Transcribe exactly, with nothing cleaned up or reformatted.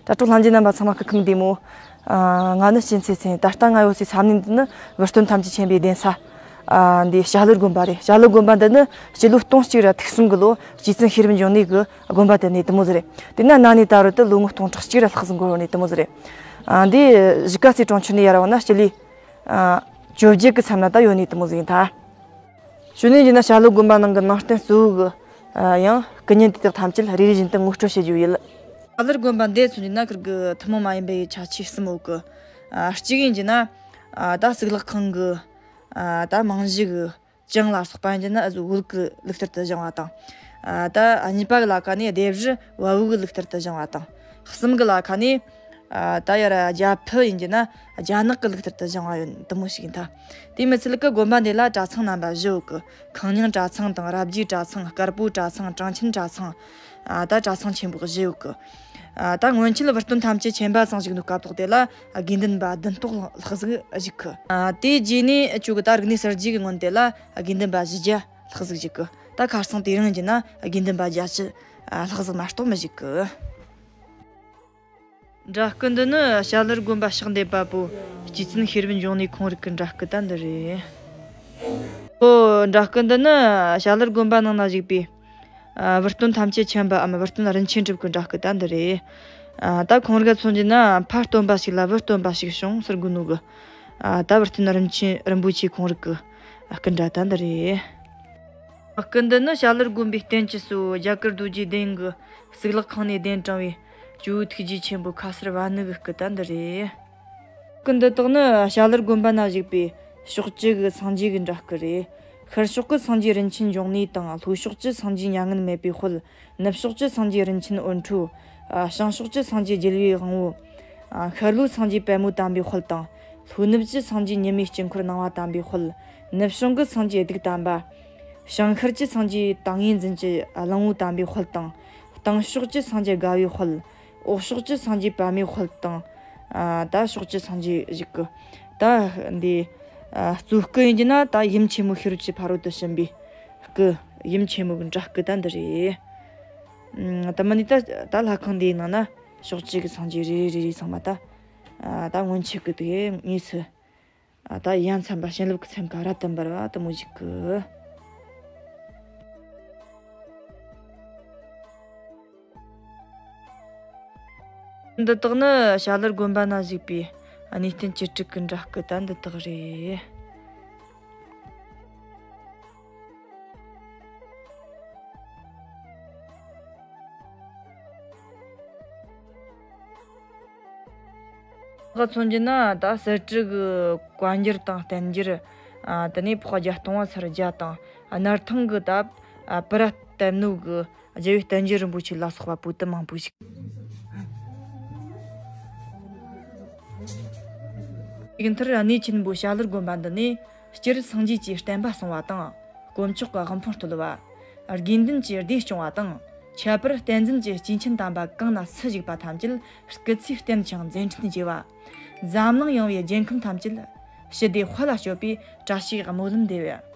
དྲ་གྲོགས་ལྷན་རྒྱས་རྣམ་པ་ཚང་མ་སྐུ་ཁམས་བདེ་མོ། ཨ། ང་ནི་གཅན་ཚེ་བརྩོན། ད་ལྟ་ང་ཡོད་སའི་ས་གནས་འདི་ནི་བུ་སྟོན་ཐམས་ཅད་མཁྱེན་པའི་གདན་ས། ཨ། འདི་ཞྭ་ལུ་དགོན་པ་རེད། ཞྭ་ལུ་དགོན་པ་འདི་ནི་སྤྱི་ལོ་སྟོང་གཅིག་ར་ཐིག་གསུམ་གི་ལོ་རྗེ་བཙུན་ཤེས་རབ་འབྱུང་གནས་ཀྱི་དགོན་པ་དེ་ནས་དེ་མོ་ཟིག་རེད། དེ་ན་ན་ནས་ད་བར་དུ་ལོ་ངོ་སྟོང་ཕྲག་གཅིག་ར་ལྷག་ཟིག་འགོར་བ་ནས་དེ་མོ་ཟིག་རེད། ཨ། འདི་གཞིས་ཀ་རྩེ་གྲོང་ཁྱེར་ནས་ཡར་བ་ན་སྤྱི་ལེ། ཨ། བཅོ་བརྒྱད་ཀྱི་མཚམས་ན་ད་ཡོད་ནས་དེ་མོ་ཟིག་ཡིན་ད། གཞུག་ནས་བྱས་ན་ཞྭ་ལུ་དགོན་པ་ནང་གི་ནང་རྟེན་གཙོ་བོ་གི། ཨ། ཡང་སྐུ་བརྙན་དེ་དག་ཐམས་ཅད་རེ་རེ་བཞིན་དུ་ངོ་སྤྲོད་བྱེད་རྒྱུ་ཡིན། ཞྭ་ལུ་དགོན་པ་འདི་མཚོན་རྒྱུ་ན་ཁུར་གི་ཐུན་མོང་མ་ཡིན་པའི་ཆ་ཆེ་གསུམ་ཡོད་གི། ཨ། གཅིག་ཡིན་རྒྱུ་ན། ཨ། ད་གཙུག་ལག་ཁང་གི། ཨ། ད་རྨང་གཞི་གི་གྱང་ལ་སོགས་པ་ཡིན་རྒྱུ་ན་ཨ་ཟུག་བོད་གི་ལུགས་ལྟར་དུ་བཞེངས་པ་དང་། ཨ། ད་གཉིས་པ་གི་ལ་ཁ་ནས་སྡེ་བཞི་བལ་བོ་གི་ལུགས་ལྟར་དུ་བཞེངས་པ་དང་། གསུམ་གི་ལ་ཁ་ནས། ཨ། ད་ཡར་རྒྱ་ཕུ་ཡིན་རྒྱུ་ན་རྒྱ་ནག་གི་ལུགས་ལྟར་དུ་བཞེངས་པ་ཡོད་དེ་མོ་ཞིག་ཡིན་ད། དེ་མི་ཚད་ཀི་དགོན་པ་འདི་ལ་གྲྭ་ཚང་རྣམ་པ་བཞི་ཡོད་གི། ཁང་རྙིང་གྲྭ་ཚང་དང་རབ་རྒྱས་གྲྭ་ཚང་། དཀར་པོ་གྲྭ་ཚང་། གྲངས་ཆེན་གྲྭ་ཚང་། ཨ། ད་གྲྭ་ཚང་ཆེན་པོ་བཞི་ཡོད་གི། ཨ། ད་སྔོན་ཆད་བུ་སྟོན་ཐམས་ཅད་མཁྱེན་པ་ཚང་བཞུགས་ནོ་སྐབས་ཐོག་དེ་ལ་དགེ་འདུན་པ་བདུན་སྟོང་ལྷག་ཟིག་བཞུགས་གི། ཨ། དེ་རྗེས་ནས་ཅུ་གི་ད་རིག་གནས་གསར་བརྗེ་གི་སྔོན་དེ་ལ་དགེ་འདུན་པ་བཞི་བརྒྱ་ལྷག་ཟིག་བཞུགས་གི། ད་ཁ་སང་དེ་རིང་གྱི་ན་དགེ་འདུན་པ་བརྒྱད་ཅུ་ལྷག་ཟིག་མ་གཏོགས་མི་བཞུགས་གི། འདྲ་སྐུ་འདི་ནི་ཞྭ་ལུ་དགོན་པ་ཕྱག་འདེབས་པ་པོ་རྗེ་བཙུན་ཤེས་རབ་འབྱུང་གནས་ཁོང་རིགས་ཀྱི་འདྲ་སྐུ་ད་འདི་རེད། ཨོ། འདྲ་སྐུ་འདི་ནི་ཞྭ་ལུ་དགོན་པ་ནང་ན་བཞུགས་པའི། ཨ། བུ་སྟོན་ཐམས་ཅད་མཁྱེན་པའམ་བུ་སྟོན་རིན་ཆེན་གྲུབ་ཀྱི་འདྲ་སྐུ་ད་འདི་རེད། ཨ། ད་ཁོང་རིགས་མཚོན་རྒྱུ་ན་ཕ་སྟོན་པ་ཞིག་ལ་བུ་སྟོན་པ་ཞིག་བྱུང་ཟེར་དགོས་ནོ་གི། ཨ། ད་བུ་སྟོན་རིན་ཆེན་རིན་པོ་ཆེ་ཁོང་རིགས་ཀྱི་སྐུ་འདྲ་ད་འདི་རེད། སྐུ་འདི་ནི་ཞྭ་ལུ་དགོན་པའི་རྟེན་གྱི་གཙོ་བོ་རྒྱ་གར་རྡོ་རྗེ་གདན་གྱི་གཙུག་ལག་ཁང་ནས་གདན་དྲངས་པའི་ཇོ་བོའི་ཐུགས་རྗེ་ཆེན་པོ་ཁ་གསལ་བ་ནུ་གི་སྐུ་ད་འདི་རེད། སྐུ་འདི་དག་ནི་ཞྭ་ལུ་དགོན་པ་ན་བཞུགས་པའི་ཕྱོགས་བཅུ་གི་སངས་རྒྱས་ཀྱི་འདྲ་སྐུ་རེད། ཤར་ཕྱོགས་ཀྱི་སངས་རྒྱས་རིན་ཆེན་འབྱུང་གནས་དང་། ལྷོ་ཕྱོགས་ཀྱི་སངས་རྒྱས་མྱ་ངན་མེད་པའི་དཔལ། ནུབ་ཕྱོགས་ཀྱི་སངས་རྒྱས་རིན་ཆེན་འོད་འཕྲོ། ཨ། བྱང་ཕྱོགས་ཀྱི་སངས་རྒྱས་རྒྱལ་བའི་དབང་པོ། ཨ། ཤར་ལྷོའི་སངས་རྒྱས་པད་མོ་དམ་པའི་དཔལ་དང་། ལྷོ་ནུབ་ཀྱི་སངས་རྒྱས་ཉི་མའི་དཀྱིལ་འཁོར་སྣང་བ་དམ་པའི་དཔལ། ནུབ་བྱང་གི་སངས་རྒྱས་གདུགས་དམ་པ། བྱང་ཤར་གྱི་སངས་རྒྱས་ཏིང་ངེ་འཛིན་གྱི་གླང་པོ་དམ་པའི་དཔལ་དང་། སྟེང་ཕྱོགས་ཀྱི་སངས་རྒྱས་དགའ་བའི་དཔལ། འོག་ཕྱོགས་ཀྱི་སངས་རྒྱས་པདྨའི་དཔལ་དང་། ཨ། ད་ཕྱོགས་ཀྱི་སངས་རྒྱས་བཞུགས་གི། ད་འདི། ཨ། གཙོ་སྐུ་ཡིན་གྱི་ན་ད་ཡུམ་ཆེན་མོ་ཤེས་རབ་ཀྱི་ཕ་རོལ་ཏུ་ཕྱིན་པའི་སྐུ། ཡུམ་ཆེན་མོ་གི་འདྲ་སྐུ་ད་འདི་རེད། ཨ། ད་མ་ནི་ད་ད་ལྷ་ཁང་འདིའི་ནང་ན་ཕྱོགས་བཅུ་གི་སངས་རྒྱས་རེ་རེ་རེ་རེ་ཚང་མ་ད། ཨ། ད་སྔོན་ཆད་གི་དེ་དངོས་སུ། ཨ། ད་ཡ་མཚན་པ་བྱིན་རླབས་ཀྱི་ཚན་ཁ་རབ་ཏུ་འབར་བ་དེ་མོ་ཞིག་གི། འདི་དག་ནི་ཞྭ་ལུ་དགོན་པ་ན་བཞུགས་པའི་གནས་བརྟན་བཅུ་དྲུག་གི་འདྲ་སྐུ་ད་འདི་དག་རེད། ཁ་མཚོན་རྒྱུ་ན་ད་གསེར་བྲིས་གི་བཀའ་འགྱུར་དང་བསྟན་འགྱུར། ཨ། དེ་ནས་ཕོག་བརྒྱད་སྟོང་པ་ཚར་བརྒྱ་དང་། ཨ། སྣར་ཐང་གི་ད། ཨ། པུ་ར་བསྟན་ནོ་གི་རྒྱལ་བའི་བསྟན་འགྱུར་རིན་པོ་ཆེ་ལ་སོགས་པ་པོ་ཏི་མང་པོ་ཞིག་ཡིག་མཐར་གནས་ཆེན་པོ་ཞྭ་ལུ་དགོན་པ་འདི་ནས་སྤྱིར་སངས་རྒྱས་ཀྱི་བསྟན་པ་སྲུང་བ་དང་། དཀོན་མཆོག་གི་དབུ་འཕང་བསྟོད་པ། དགེ་འདུན་གྱི་སྡེ་སྐྱོང་བ་དང་། ཁྱད་པར་བསྟན་འཛིན་གྱི་སྐྱེས་ཆེན་དམ་པ་གང་ན་སུ་བཞུགས་པ་ཐམས་ཅད་སྐུ་ཚེའི་རྟེན་ཅིང་མཛད་འཕྲིན་རྒྱས་པ། འཛམ་གླིང་ཡངས་པའི་རྒྱལ་ཁམས་ཐམས་ཅད་ཞི་བདེ་དཔལ་ལ་སྤྱོད་པའི་བཀྲ་ཤིས་སྨོན་ལམ་འདེབས།